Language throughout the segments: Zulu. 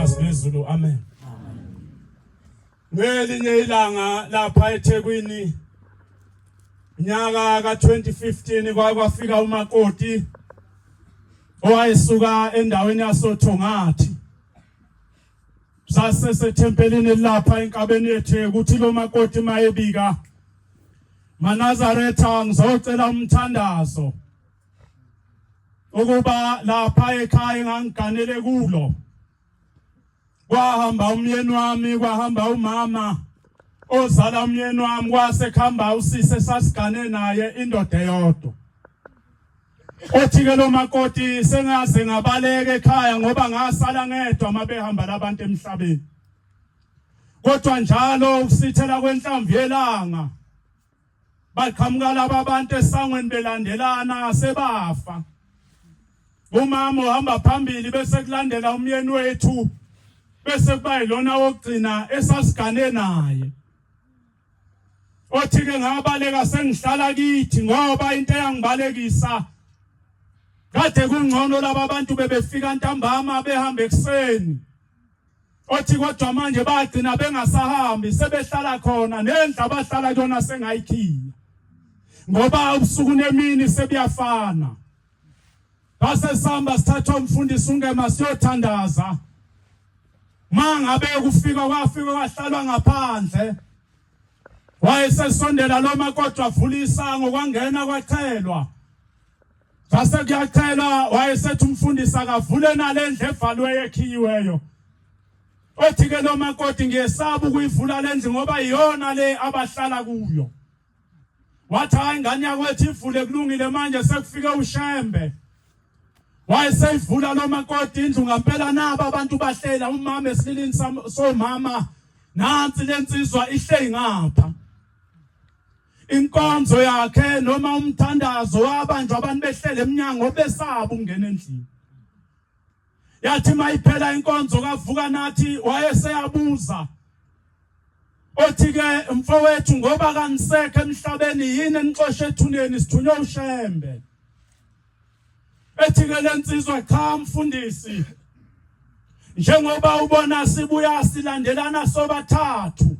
Nyazi lwezulu, amen. Ngelinye ilanga lapha eThekwini nyaka ka-2015 kwakwafika umakoti owayesuka endaweni yasoThongathi sasesethempelini lapha enkabeni yethu ukuthi lo makoti mayebika maNazaretha ngizocela umthandazo ukuba lapha ekhaya engangiganele kulo kwahamba umyeni wami kwahamba umama ozala umyeni wami kwase kuhamba usisi esasigane naye indoda eyodwa. Othi ke lo makoti sengaze ngabaleka ekhaya ngoba ngasala ngedwa mabehamba labantu emhlabeni. Kodwa njalo ukusithela kwenhlamvu yelanga baqhamuka laba abantu esangweni belandelana sebafa. Umama uhamba phambili bese kulandela umyeni wethu bese kuba yilona wokugcina esasigane naye. Othi ke ngabaleka sengihlala kithi ngoba into eyangibalekisa kade kungcono laba bantu bebefika ntambama behamba ekuseni. Othi kodwa manje bagcina bengasahambi sebehlala khona nendlu abahlala kuyona sengayikhiya ngoba ubusuku nemini sebuyafana. Base sihamba sithathwa umfundisi uNgema siyothandaza. Mangabe kufika kwafika kwahlalwa ngaphandle. Wayesesondela lo makoti wavula isango kwangena kwachelwa. Sase kuyachelwa wayesethi umfundisi akavule nalendlu evalwe ekhiyiweyo. Othi ke lo makoti ngiyesaba ukuyivula lendlu ngoba iyona le abahlala kuyo. Wathi hayi ingane yakwethu ivule kulungile manje sekufike uShembe. Wayeseyivula lo makoti indlu ngampela naba abantu bahlela umama esililini somama nansi lensizwa ihleli ngapha. Inkonzo yakhe noma umthandazo wabanjwa abantu behlele emnyango besaba ukungena endlini. Yathi mayiphela inkonzo kavuka nathi wayeseyabuza othi ke mfowethu ngoba kanisekho emhlabeni yini enixoshe ethuneni sithunywe uShembe. Ethi ke lensizwa cha mfundisi njengoba ubona sibuya silandelana sobathathu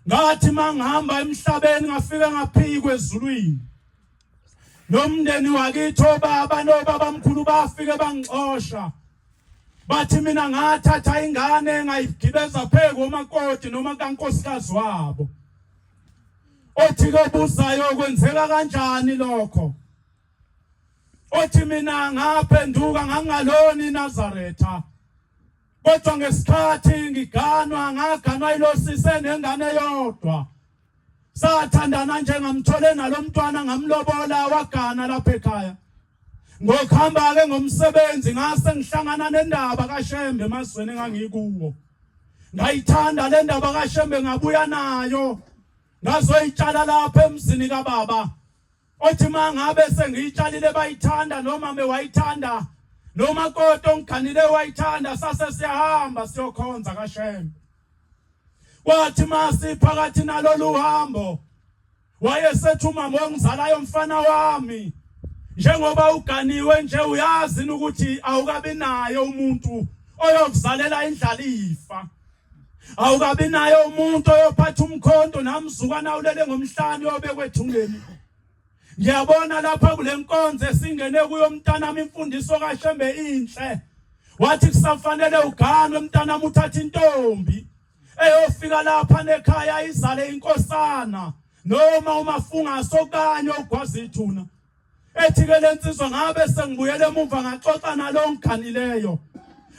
ngathi mangihamba emhlabeni ngafika ngaphikwa ezulwini nomndeni wakithi obaba nobabamkhulu bafike bangixosha bathi mina ngathatha ingane ngayigibeza phezu komakoti noma kankosikazi wabo. Othi kobuzayo kwenzeka kanjani lokho? Othi mina ngaphenduka ngangaloni iNazaretha kodwa ngesikhathi ngiganwa ngaganwa ilosise nengane yodwa sathandana nje ngamthole nalomntwana ngamlobola wagana lapha ekhaya. Ngokuhamba ke ngomsebenzi ngase ngihlangana nendaba kaShembe emazweni engangikuwo. Ngayithanda le ndaba kaShembe ngabuya nayo ngazoyitshala lapha emzini kababa. Othi mangabe sengiyitshalile bayithanda noma mewayithanda noma kodwa ongiganile wayithanda sase siyahamba siyokhonza kaShembe. Kwathi masiphakathi nalolu hambo wayesethi umama ongizalayo mfana wami njengoba uganiwe nje uyazi ukuthi awukabi naye umuntu oyokuzalela indlalifa awukabi naye umuntu oyophatha umkhonto namzukwana ulele ngomhlane oyobekwa ethungeni. Ngiyabona lapha kule nkonzo esingene kuyo mntanami imfundiso kaShembe inhle. Wathi kusafanele uganwe mntanami uthathe intombi eyofika lapha nekhaya izale inkosana noma umafunga sokanye ogwaza ithuna. Ethi ke lensizwa ngabe sengibuyele emuva ngaxoxa nalo ngiganileyo.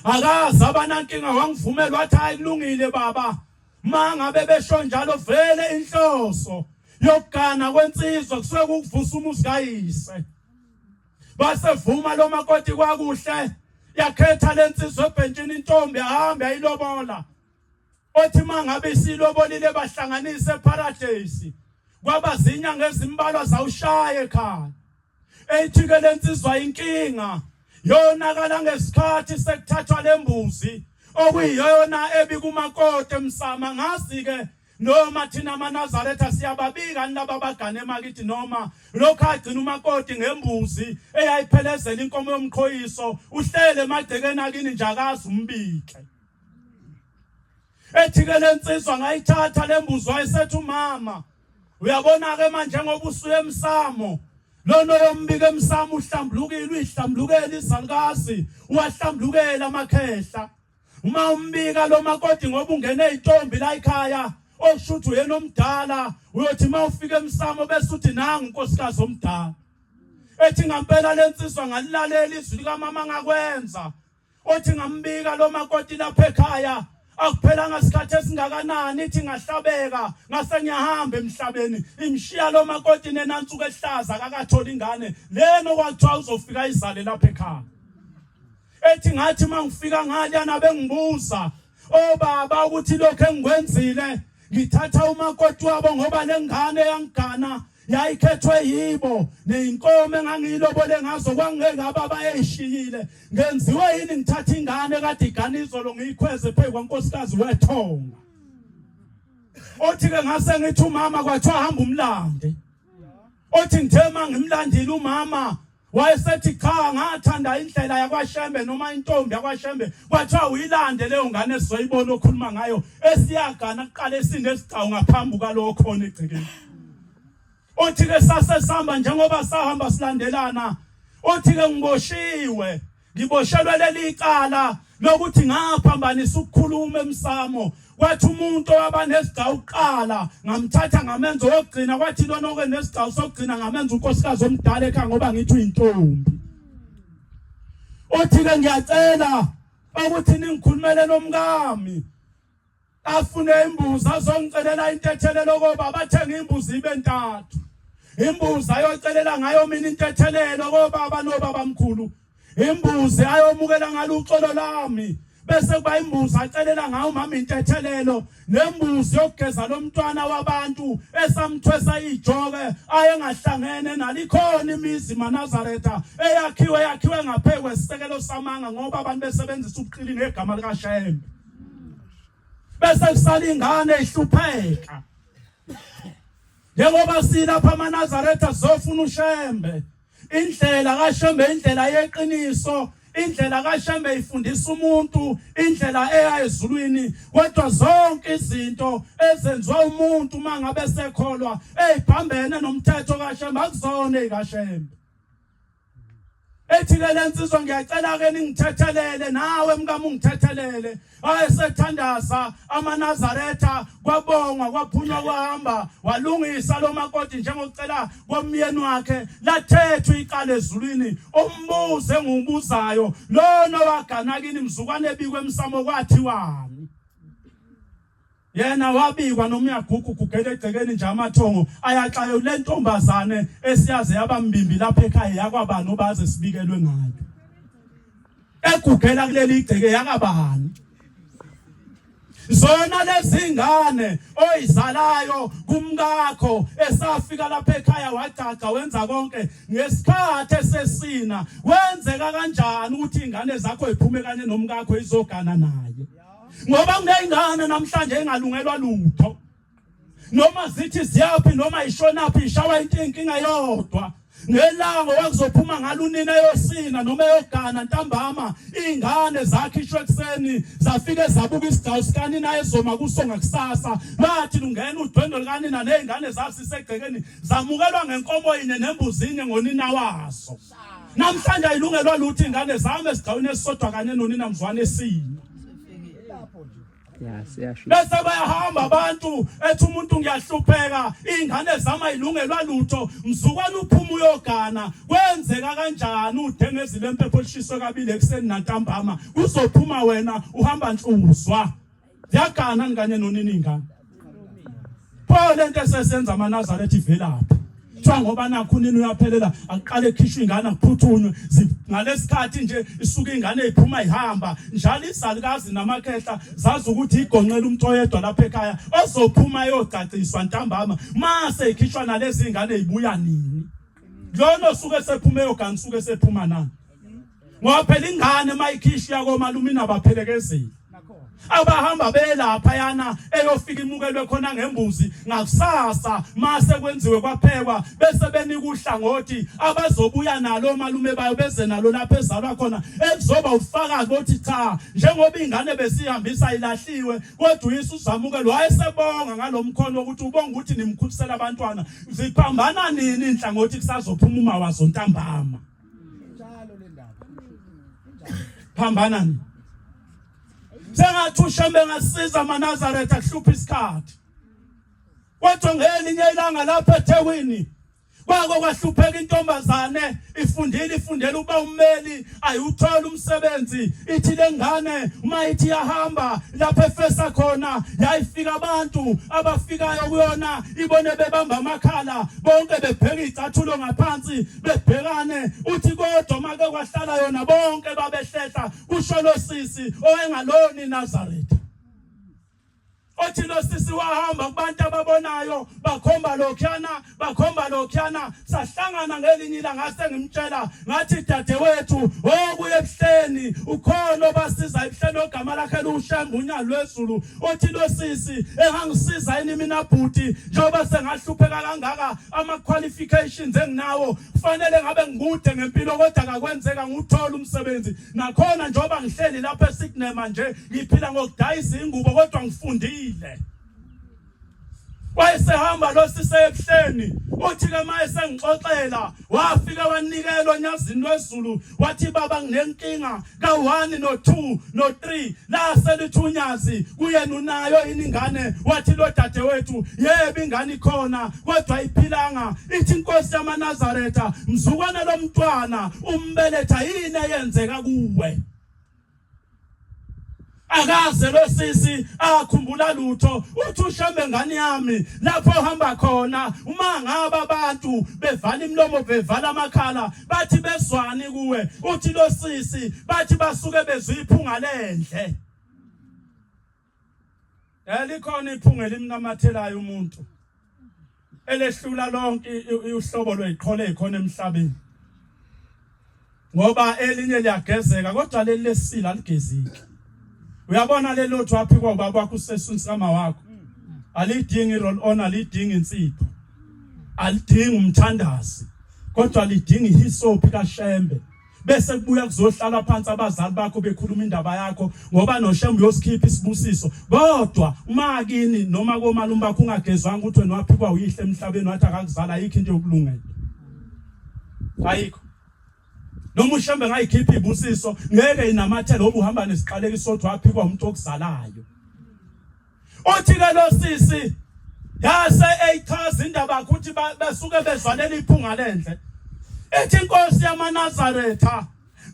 Akaze abanankinga wangivumela wathi hayi kulungile baba. Mangabe besho njalo vele inhloso yokugana kwensizwa kusuke kukuvusa umuzi kayise. Basevuma lo makoti kwakuhle yakhetha lensizwa ebhentshini intombi ahambe ayilobola. Othi mangabe isilobolile bahlanganise eparadise kwaba zinyanga ezimbalwa zawushaya ekhaya. Ethi ke lensizwa inkinga yonakala ngesikhathi sekuthathwa lembuzi okuyiyona ebikumakoti emsama ngazi ke. Noma thina amaNazaretha siyababika laba abagane emakithi noma lokhu agcina umakoti ngembuzi eyayiphelezela inkomo yomqhoyiso uhlele emagcekeni akini nje akazi umbike. Ethi-ke le nsizwa ngayithatha le mbuzi wayesethi umama uyabona-ke manje ngoba usuye emsamo lona oyombika emsamo uhlambulukile uyihlambulukela izalukazi uwahlambulukela amakhehla uma umbika lo makoti ngoba ungene intombi la ekhaya okusho ukuthi uyena omdala uyothi uma ufika emsamo bese uthi nangu unkosikazi omdala ethi ngampela lensizwa ngalilalela izwi likamama ngakwenza othi ngambika lo makoti lapha ekhaya akuphelanga sikhathi esingakanani ithi ngahlabeka ngase ngiyahamba emhlabeni imshiya lo makoti nenansuku ehlaza akakatholi ingane lena okwakuthiwa uzofika izale lapha ekhaya ethi ngathi mangifika ngaliyana bengibuza obaba ukuthi lokho engikwenzile ngithatha umakoti wabo ngoba lengane yangigana yayikhethwe yibo neyinkomo engangiyilobole ngazo kwangeke ababa eyishiyile ngenziwe yini ngithatha ingane kade igana izolo ngiyikhweze phezu kwankosikazi wethonga othi ke ngase ngithi umama kwathiwa hamba umlande othi ngithe uma ngimlandile umama wayesethi cha ngathanda indlela yakwaShembe noma intombi yakwaShembe kwathiwa uyilande leyo ngane esizoyibona okhuluma ngayo esiyagana kuqala esinesigcawu ngaphambi kwalowo khona egcekeni othi ke sase sihamba njengoba sahamba silandelana othi ke ngiboshiwe ngiboshelwe leli icala lokuthi ngaphambanisa ukukhuluma emsamo kwathi umuntu owaba nesigcawu kuqala ngamthatha ngamenza owokugcina kwathi lona oke nesigcawu sokugcina ngamenza unkosikazi omdala ekhaya ngoba ngithi uyintombi othi-ke ngiyacela ukuthi ningikhulumele nomkami afune imbuzi azongicelela intethelelo koba bathenga imbuzi ibe ntathu imbuzi ayocelela ngayo mina intethelelo kobaba nobabamkhulu imbuzi ayomukela ngalo uxolo lami bese kuba imbuzi acelela ngayo umama intethelelo nembuzi yokugeza lomntwana wabantu esamthwesa ijoke ayengahlangene nalikhona imizi maNazaretha eyakhiwe yakhiwe ngaphezu kwesisekelo samanga ngoba abantu besebenzisa ubuqili ngegama likaShembe bese kusala ingane ihlupheka njengoba silapha amaNazaretha sizofuna uShembe indlela kaShembe indlela yeqiniso indlela kaShembe ifundisa umuntu indlela eya ezulwini kodwa zonke izinto ezenziwa umuntu uma ngabe sekholwa eziphambene nomthetho kaShembe akuzona ezikaShembe ethi ke lensizwa ngiyacela ke ningithethelele nawe mkami ungithethelele ayesethandaza amaNazaretha kwabongwa kwaphunywa kwahamba walungisa lo makoti njengokucela komyeni wakhe lathethwa icala ezulwini umbuzo engiwubuzayo lona wagana kini mzukwane ebikwe emsamo kwathiwani yena wabikwa noma uyagugu gugela egcekeni nje amathongo ayaxayo le ntombazane esiyaze yabambimbi lapha ekhaya yakwabani obaze sibikelwe ngayo egugela kuleli igceke yakabani zona lezingane oyizalayo kumkakho esafika lapha ekhaya wacaca wenza konke ngesikhathi esesina wenzeka kanjani ukuthi ingane zakho iphume kanye nomkakho izogana naye ngoba kuneyingane namhlanje engalungelwa lutho noma zithi ziyaphi noma ishonaphi ishawa into inkinga yodwa ngelanga wakuzophuma ngalo unina eyosina noma eyogana ntambama iy'ngane zakhishwa ekuseni zafike zabuka isigcawu sikanina ezoma kuso ngakusasa lwathi lungena udwendwe lukanina ney'ngane zasisegcekeni zamukelwa ngenkomo yinye nembuzinye ngonina wazo namhlanje ayilungelwa lutho ingane zami esigcawini esisodwa kanye nonina mzwane esina bese bayahamba abantu ethi umuntu ngiyahlupheka ingane zami ayilungelwa lutho mzukwana uphuma uyogana kwenzeka kanjani udengezi lempepho olishiswe kabili ekuseni nantambama kuzophuma wena uhamba nhluzwa Ziyagana kanye nonini ingane. Pho lento esesenza amaNazaretha ivelaphi? Kuthiwa ngoba nakho unini uyaphelela aqale ekhishwe ingane akuphuthunywe ngalesikhathi nje isuke ingane iphuma ihamba njalo izalukazi namakhehla zazi ukuthi igonqela umuntu oyedwa lapha ekhaya ozophuma eyocaciswa ntambama mase ikhishwa nalezi ingane ibuya nini lona osuke sephume eyogana usuke sephuma nani ngoba phela ingane mayikhishwa komalume inabaphelekezeli. Abahamba belapha yana eyofika imukelwe khona ngembuzi ngakusasa mase kwenziwe kwaphekwa bese benika uhlangothi abazobuya nalo malume bayo beze nalo lapho ezalwa khona ekuzoba ufakazi bokuthi cha njengoba ingane besihambisa ilahliwe kodwa uyise uzamukelwe wayesebonga ngalomkhono wokuthi ubonga ukuthi nimkhulisela abantwana. Ziphambana nini inhlangothi kusazophuma uma wazo ntambama. Injalo le ndaba. Phambana nini? Sengathi uShembe ngasiza amaNazaretha kuhlupha isikhathi. Kodwa ngelinye ilanga lapha eThekwini kwako kwahlupheka intombazane ifundile ifundela ukuba ummeli ayiwuthola umsebenzi ithi lengane uma ithi yahamba lapho efesa khona yayifika abantu abafikayo kuyona ibone bebamba amakhala bonke bebheka izicathulo ngaphansi bebhekane uthi kodwa make kwahlala yona bonke babehlehla kusho lo sisi owayengalona iNazaretha. Othi lo sisi wahamba kubantu ababonayo bakhomba lokhuyana bakhomba lokhuyana sahlangana ngelinye ilanga ngase ngimtshela ngathi dadewethu okuye ebuhleni ukhona obasiza ebuhleni ogama lakhe lushembe unyalo lwezulu. Othi lo sisi engangisiza yini mina bhuti njengoba sengahlupheka kangaka ama qualifications enginawo kufanele ngabe ngikude ngempilo kodwa kakwenzeka nguthola umsebenzi nakhona njengoba ngihleli lapha eSignema nje ngiphila ngokudayisa ingubo kodwa ngifundile. Wayesehamba lo sise ebuhleni uthi ke maye sengixoxela wafika wanikelwa onyazini lwezulu wathi baba nginenkinga ka-1 no-2 no-3 lase lithi unyazi kuyena unayo yini ingane wathi lo dadewethu yebo ingane ikhona kodwa ayiphilanga ithi inkosi yamaNazaretha mzukwana lomntwana umbeletha yini eyenzeka kuwe. Akaze lo sisi akhumbula lutho uthi uShembe ngane yami lapho ohamba khona uma ngabe abantu bevala imilomo bevala amakhala bathi bezwani kuwe uthi lo sisi bathi basuke bezwa iphunga lendle. Likhona iphunga elimnamathelayo umuntu elehlula lonke uhlobo lweziqholo ezikhona emhlabeni ngoba elinye liyagezeka kodwa leli lesila aligezeki. Uyabona leli othi waphikwa ubaba wakho useswini sikama wakho alidingi roll on alidingi insipho alidingi umthandazi kodwa lidinga ihisophi kaShembe bese kubuya kuzohlala phansi abazali bakho bekhuluma indaba yakho ngoba noShembe uyosikhipha isibusiso kodwa uma kini noma komalume bakho ungagezwanga ukuthi wena waphikwa uyihle emhlabeni wathi akakuzala ayikho into yokulungela ayikho. Noma uShembe ngayikhipha ibusiso ngeke inamathele ngoba uhamba nesiqalekiso sodwa waphikwa umuntu okuzalayo. Uthi ke lo sisi yase eyichaza indaba ukuthi basuke bezwalela iphunga lendle. Ethi inkosi yamaNazaretha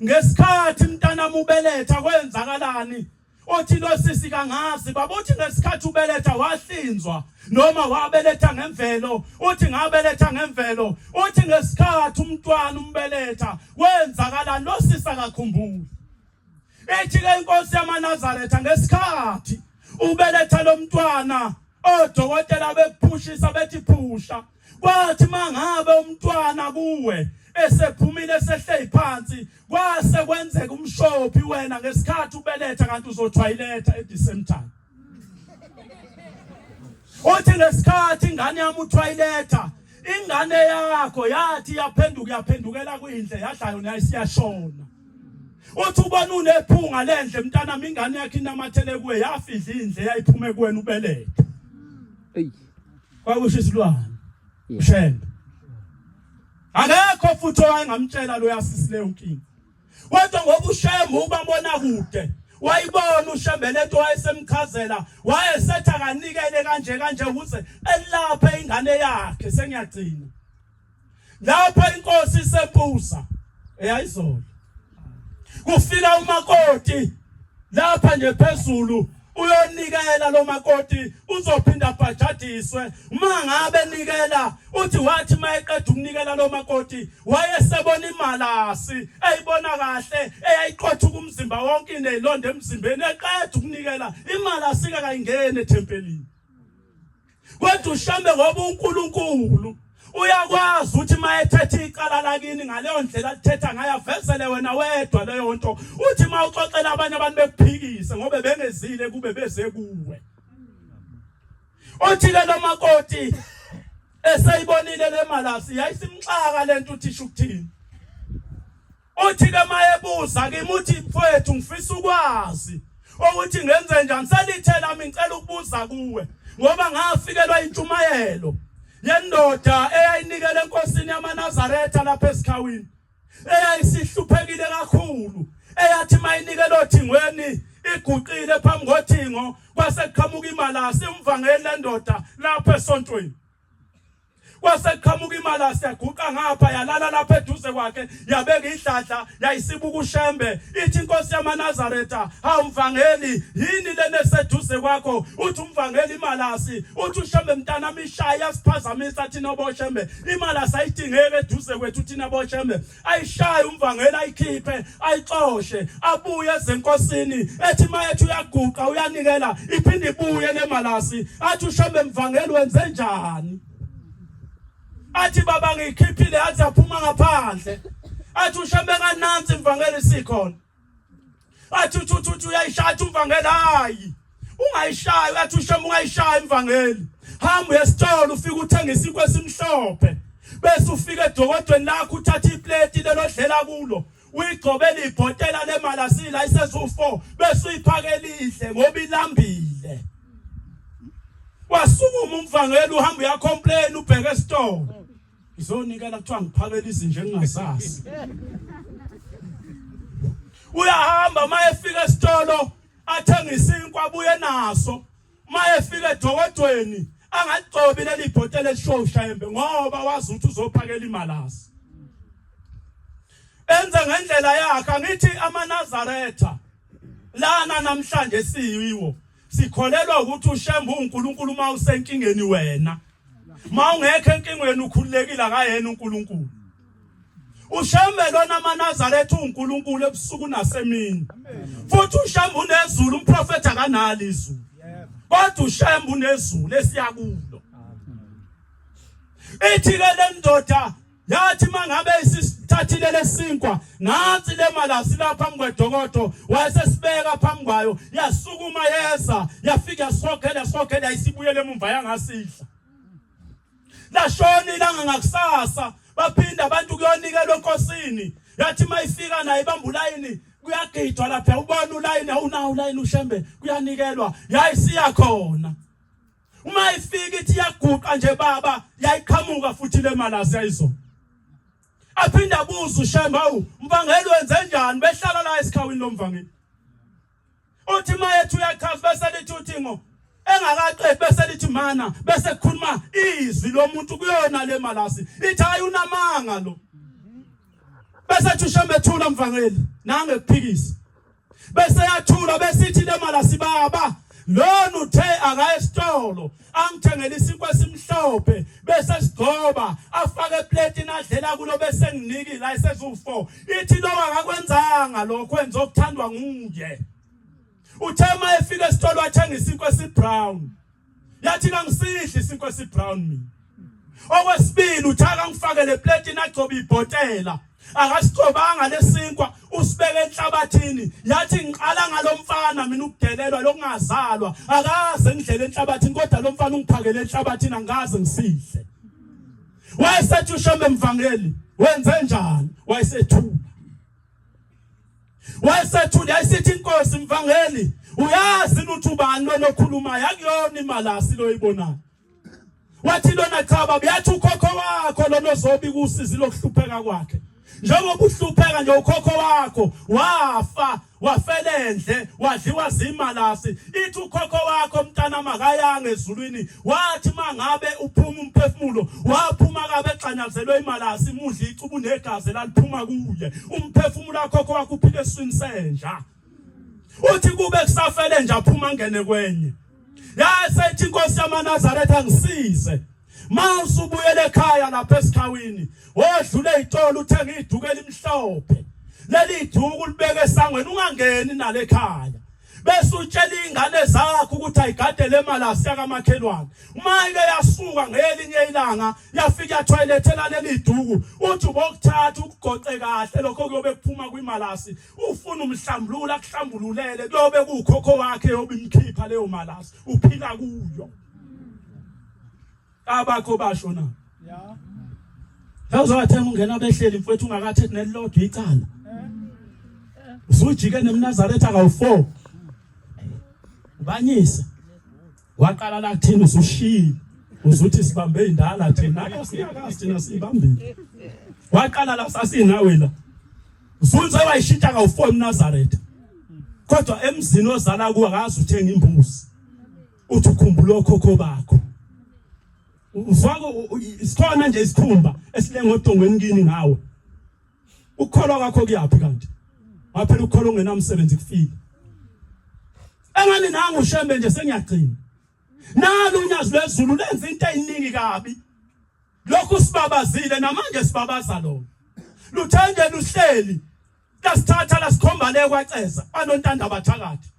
ngesikhathi mntanami ubeletha kwenzakalani? Uthi lo sisi kangazi baba uthi ngesikhathi ubeletha wahlinzwa noma wabeletha ngemvelo uthi ngabeletha ngemvelo uthi ngesikhathi umntwana umbeletha kwenzakalani lo sisi akakhumbuli. Ithi ke inkosi yamaNazaretha ngesikhathi ubeletha lo mntwana odokotela bekuphushisa bethi phusha kwathi mangabe umntwana kuwe esephumile esehleli phansi kwase kwenzeka umshophi wena ngesikhathi ubeletha kanti uzothwayiletha at the same time. Uthi ngesikhathi ingane yami uthwayiletha ingane yakho yathi yaphenduka yaphendukela kwindle yadla yona yayisiyashona. Uthi ubona unephunga lendle mntanami ingane yakhe inamathele kuwe yafidla indle yayiphume kuwena ubelethe. Ey. Kwakusho isilwane. Ushembe. Akekho futhi owayengamtshela lo yasisi leyo nkinga. Kodwa ngoba uShembe ubabona kude wayibona uShembe lento wayesemchazela wayesethi akanikele kanje kanje ukuze elaphe ingane yakhe sengiyagcina. Lapho inkosi isembusa eyayizolo kufika umakoti lapha nje phezulu uyonikela lo makoti uzophinda abhajadiswe uma ngabe nikela uthi wathi mayeqeda ukunikela lo makoti wayesebona imalasi eyibona kahle eyayiqothuka umzimba wonke inezilonda emzimbeni eqeda ukunikela imalasi kayingeni ethempelini. Kodwa uShembe ngoba uNkulunkulu Uyakwazi ukuthi mayethetha icala lakini ngaleyo ndlela lithetha ngayo avezele wena wedwa leyo nto. Uthi mawuxoxela abanye abantu bekuphikise ngoba bengezile kube beze kuwe. Uthi ke lo makoti eseyibonile le malasi yayisimxaka lento uthisha ukuthini. Uthi ke mayebuza kimi uthi mfowethu ngifisa ukwazi ukuthi ngenze njani selithe lami ngicela ukubuza kuwe ngoba ngafikelwa intshumayelo yendoda eyayinikele enkosini yamaNazaretha lapha esikhawini eyayisihluphekile kakhulu eyathi mayinikele othingweni iguqile phambi kothingo kwase kuqhamuka imalasi umvangeli lendoda lapha esontweni. Kwase kuqhamuka imalasi yaguqa ngapha yalala lapha eduze kwakhe yabeka idladla yayisibuka uShembe ithi inkosi yamaNazaretha hawu mvangeli yini lena eseduze kwakho uthi umvangeli imalasi uthi uShembe mntanami ishaya yasiphazamisa thina boShembe imalasi ayidingeki eduze kwethu thina boShembe ayishaye umvangeli ayikhiphe ayixoshe abuye ezenkosini ethi mayethi uyaguqa uyanikela iphinde ibuye lemalasi athi ushembe mvangeli wenze njani athi baba ngiyikhiphile athi aphuma ngaphandle athi ushembe kanansi mvangeli sikhona athi uthi uthi uthi uyayishaya athi umvangeli hayi ungayishayi athi ushembe ungayishayi imvangeli hamba uyesitolo ufike uthenge isinkwa esimhlophe bese ufika edokodweni lakho uthatha ipleti lelodlela kulo uyigcobele ibhotela lemalasila isezu4 bese uyiphakela idle ngoba ilambile wasukuma umvangeli uhamba uyacomplain ubheke esitolo Ngizonikela kuthiwa ngiphakele izinja engingazazi. Uyahamba uma efika esitolo athenge isinkwa abuye naso. Uma efika edokodweni angaligcobi leli bhotela elishosha embe ngoba wazi ukuthi uzophakela imalasi. Enze ngendlela yakhe angithi amaNazaretha lana namhlanje siyiwo sikholelwa ukuthi uShembe uNkulunkulu uma usenkingeni wena uma ungekho enkingweni ukhululekile akayena uNkulunkulu uShembe lona amaNazaretha uNkulunkulu ebusuku nasemini futhi uShembe unezulu umprofeti akanalo izulu kodwa uShembe unezulu esiyakulo ithi ke le ndoda Yathi mangabe isithathile lesinkwa nansi le malasi la phambi kwedokodo wayesesibeka phambi kwayo yasukuma yeza yafika yasokhela yasokhela isibuyele emumva yangasidla lashona ilanga ngakusasa baphinda abantu kuyonikelwa enkosini yathi mayifika naye ibamba ulayini kuyagidwa lapha ubona ulayini awunawo ulayini ushembe kuyanikelwa yayisiya khona Uma ifika ithi iyaguqa nje baba yayiqhamuka futhi le malazi yayizona. Aphinde abuze uShembe awu mvangeli wenze njani behlala la esikhawini lomvangeli. Uthi mayethi uyachaza bese lithi uthingo engakaqedi bese lithi mana bese kukhuluma izwi lomuntu kuyona le malasi ithi hayi unamanga lo bese ethi uShembe thula mvangeli nange kuphikisa bese yathula besithi le malasi baba lona uthe akaye esitolo angithengele isinkwa esimhlophe bese sigcoba afake epletini adlela kulo bese nginikile ayisezu4 ithi lo akakwenzanga lokho wenza okuthandwa nguye uthe uma efika esitolo athenga isinkwa esibrown yathi kangisidli isinkwa esibrown mina okwesibili uthi akangifake le plate nagcoba ibhotela akasigcobanga lesinkwa usibeke enhlabathini yathi ngiqala ngalomfana mina ukudelelwa lokungazalwa akaze ngidlele enhlabathini kodwa lomfana ungiphakele enhlabathini angikaze ngisidle wayesethi ushembe mvangeli wenze njani wayesethula Wayesethule yayisithi inkosi mvangeli uyazi ukuthi ubani lona okhulumayo akuyona imalasi loyibonayo. Wathi lona cha baba yathi ukhokho wakho lona ozobika usizi lokuhlupheka kwakhe. Njengoba uhlupheka nje ukhokho wakho wafa wafelendle wadliwa zimalasi ithi ukhokho wakho mntana makayanga ezulwini wathi mangabe uphuma umphefumulo waphuma kabe exanyazelwe imalasi imudla icubu negazi elaliphuma kuye umphefumulo wakhokho wakho uphile eswini senja uthi kube kusafele nje aphuma ngene kwenye yasethi inkosi yamaNazaretha ngisize mawusubuyele ekhaya lapha esikhawini wodlule izitolo uthenga iduku elimhlophe leli duku ulibeke esangweni ungangeni nalekhaya. Bese utshela ingane zakho ukuthi ayigade le malasi yakamakhelwane. Uma ike yasuka ngelinye ilanga yafika yathoyilethela leli duku, uthi ubokuthatha ukugoqe kahle lokho kuyobe kuphuma kwimalasi, ufuna umhlambulula akuhlambululele kuyobe kukhokho wakhe yobe imkhipha leyo malasi uphila kuyo. Abakho basho na? Ya. Awuzowathenga ungena behleli mfowethu ungakathethi nelilodwa icala. Usujike nemNazaretha kawu4. Ubanyise. Waqala la kuthina usushiyile. Uzuthi sibambe indala thina akasiyakazi thina sibambile. Waqala la sasinawe la. Usunze wayishintsha kawu4 eMnazaretha. Kodwa emzini ozala kuwo akazi uthenga imbuzi. Uthi ukhumbula okhokho bakho. Uzwako isikhona nje isikhumba esilenga odongweni kini ngawe. Ukukholwa kwakho kuyaphi kanti? Waphela ukukholwa ongenamsebenzi kufile. Engani nangu uShembe nje sengiyagcina. Nalo unyazi lwezulu lenza into eziningi kabi. Lokhu sibabazile namanje sibabaza lona. Luthe nje luhleli lasithatha lasikhomba le kwaceza banontanda bathakathi.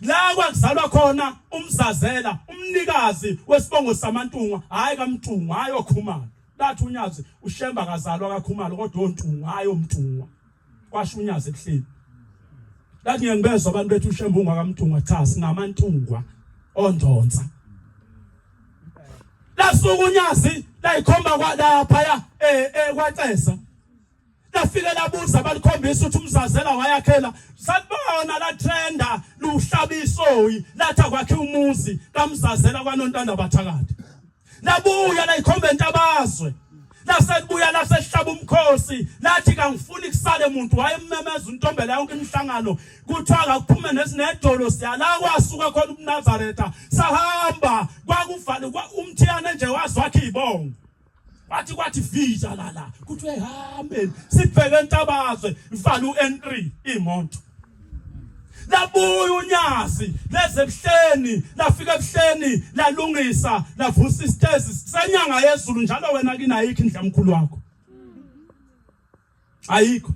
La kwakuzalwa khona umzazela umnikazi wesibongo samaNtungwa hayi kaMtungwa hayi oKhumalo lathi unyazi uShemba kazalwa kaKhumalo kodwa oNtungwa hayi oMtungwa kwasho unyazi ebuhleni lathi ngeke ngibezwa abantu bethu uShemba ungakaMtungwa cha singamaNtungwa ondonsa lasuka unyazi layikhomba kwalapha ya eh, eh kwacesa lafike labuza balikhombisa ukuthi umzazela wayakhela salibona la trenda luhlaba isoyi lathi akwakhe umuzi kamzazela kwanontanda bathakathi labuya layikhomba entabazwe laselibuya lasehlaba umkhosi lathi kangifuni kusale muntu wayemmemeza untombela yonke imihlangano kuthiwa kakuphume nesinedolo siyala kwasuka khona ubuNazaretha sahamba kwakuvale umthiyane nje wazi wakhe ibongo wathi kwathi vija la la kuthiwe hambeni sibheke entabazwe ivala u-N3 imoto labuya unyazi leze ebuhleni lafika ebuhleni lalungisa lavusa isitezi senyanga yezulu njalo wena kinayikho indlamkhulu wakho ayikho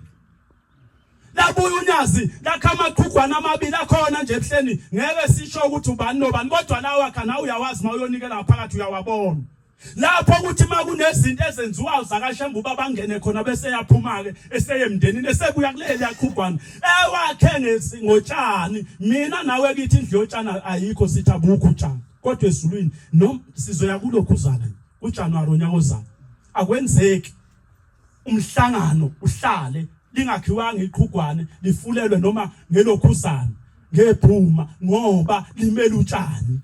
labuya unyazi lakha amaqhugwana amabili akhona nje ebuhleni ngeke sisho ukuthi ubani nobani kodwa lawa akha nawe uyawazi uma uyonikela ngaphakathi uyawabona lapho ukuthi uma kunezinto ezenziwayo zakashembe uba bangene khona bese yaphuma-ke eseye emndenini esebuya kuleli yaqhugwana ewakhe ngotshani mina nawe kithi indlu yotshani ayikho sithi abukho utshani kodwa ezulwini noma sizoya kulokhuzana kuJanuwari onyaka ozayo akwenzeki umhlangano uhlale lingakhiwanga iqhugwane lifulelwe noma ngelokhuzana ngebhuma ngoba limele utshani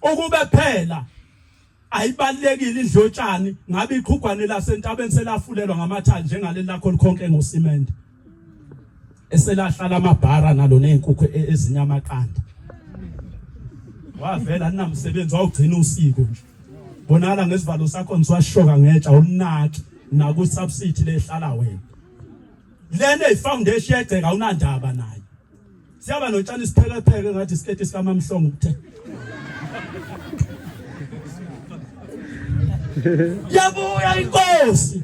ukube phela ayibalekile indlu yotshani ngabe iqhugwane lasentabeni selafulelwa ngamathali njengaleli lakho likhonke ngosimende eselahlala amabhara nalo nezinkukhu e-, ezinye amaqanda wavela ninamsebenzi wawugcina usiko nje bonakala ngesivalo sakho nisiwashoka ngetsha ulinaki naku-subsidy lehlala wena lena eyifoundation yegceka awunandaba nayo siyaba notshani isiphekepheke ngathi isiketi sikamamhlongo ukuthe yabuya inkosi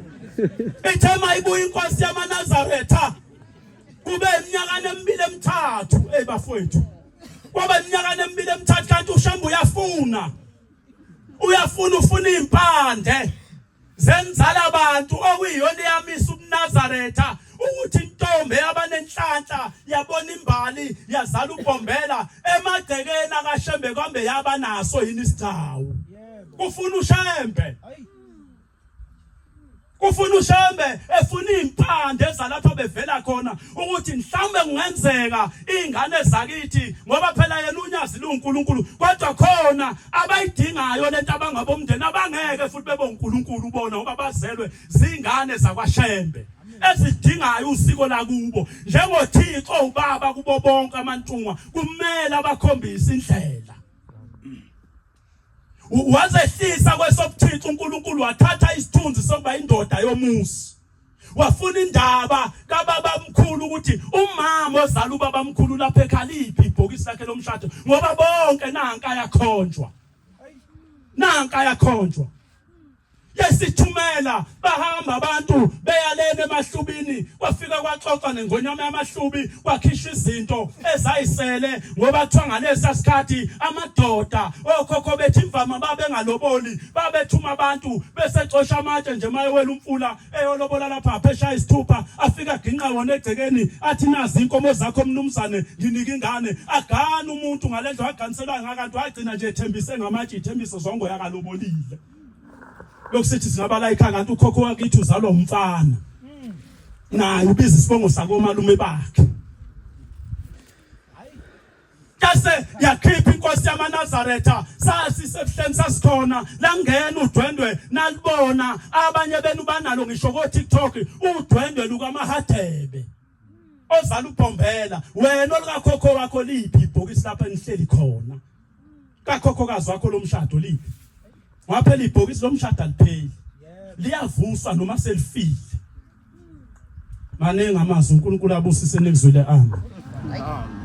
ithe mayibuya inkosi yamaNazaretha kube iminyaka emibili emithathu hey bafowethu kwaba iminyaka emibili emithathu kanti uShembe uyafuna uyafuna ufuna impande zenzala abantu okuyiyona eyamisa ubuNazaretha ukuthi intombi yabanenhlanhla yabona imbali yazala ubhombela emagcekeni akaShembe kambe yaba naso yini isigcawu kufuna uShembe kufuna uShembe efuna impande ezalapha bevela khona ukuthi mhlawumbe kungenzeka izingane zakithi ngoba phela yena unyazi luNkulunkulu kodwa khona abayidingayo lento abangabomndeni abangeke futhi bebe uNkulunkulu ubona ngoba bazelwe zingane zakwaShembe ezidingayo usiko lakubo njengoThixo ubaba kubo bonke amantungwa kumele abakhombise indlela wazehlisa kwesobuthixo uNkulunkulu wathatha isithunzi sokuba indoda yomuzi wafuna indaba kababa mkhulu ukuthi umama ozala ubaba mkhulu lapha ekhaliphi ibhokisi lakhe lomshado ngoba bonke nanka yakhonjwa nanka yakhonjwa. Yesithumela bahamba abantu beyalena emahlubini kwafika kwaxoxa nengonyama yamahlubi kwakhishwa izinto ezayisele ngoba kuthiwa ngalesa sikhathi amadoda okhokho bethi imvama babengaloboli babethuma abantu besecosha amatshe nje mayewela umfula eyolobola lapha phesha isithupha afika ginqa wona egcekeni athi nazi inkomo zakho mnumzane nginike ingane agana umuntu ngalendlu aganiselwa ngakanti wagcina nje ethembise ngamatshe ithembiso zongo yakalobolile lokusithi singabala ikhaya kanti ukhokho wakithi uzalwa umfana naye ubiza isibongo sakomalume bakhe Kase yakhipha inkosi yamaNazaretha sasisebuhleni sasikhona langena udwendwe nalibona abanye benu banalo ngisho ko TikTok udwendwe lukaMahadebe ozala ubhombela wena olukakhokho wakho liphi ibhokisi lapha enihleli khona kakhokhokazi wakho lomshado liphi waphela ibhokisi lomshado alipheli liyavuswa noma selifile maningi amazwi uNkulunkulu abusise nikuzwile amen.